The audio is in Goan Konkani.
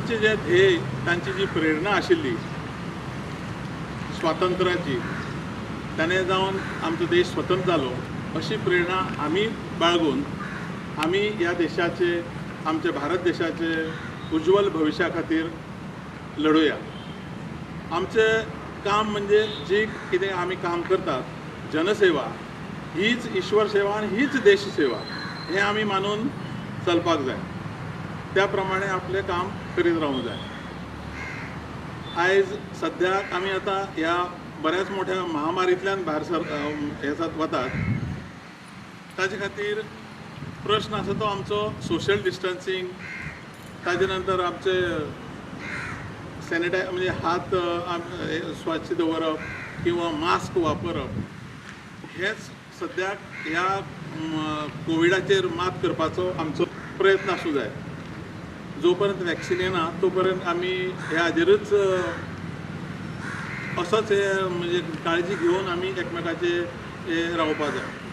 तांचे जे ध्येय, तांची जी प्रेरणा आशिल्ली स्वातंत्र्याची, ताणें जावन आमचो देश स्वतंत्र जालो, अशी प्रेरणा आमी बाळगून आमी ह्या देशाचे, आमच्या भारत देशाचे उज्ज्वल भविश्या खातीर लढुया. आमचें काम म्हणजे जी कितें आमी काम करतात, जनसेवा हीच ईश्वर सेवा आनी हीच देश सेवा हें आमी मानून चलपाक जाय. त्या प्रमाणे आपलें काम करीत रावूंक जाय. आयज सद्याक आमी आतां ह्या बऱ्याच मोठ्या महामारींतल्यान भायर सर हे वतात. ताजे खातीर प्रश्न आसा तो आमचो सोशल डिस्टन्सींग, ताजे नंतर आमचे सॅनिटाय म्हणजे हात स्वच्छ दवरप किंवा मास्क वापरप, हेच सद्याक ह्या कोविडाचेर मात करपाचो आमचो प्रयत्न आसूं जाय. जो पर्यंत वॅक्सिन येना तो पर्यंत आमी ह्या हाजेरूच असोच हे म्हणजे काळजी घेवन आमी एकमेकाचे हे रावपा जाय.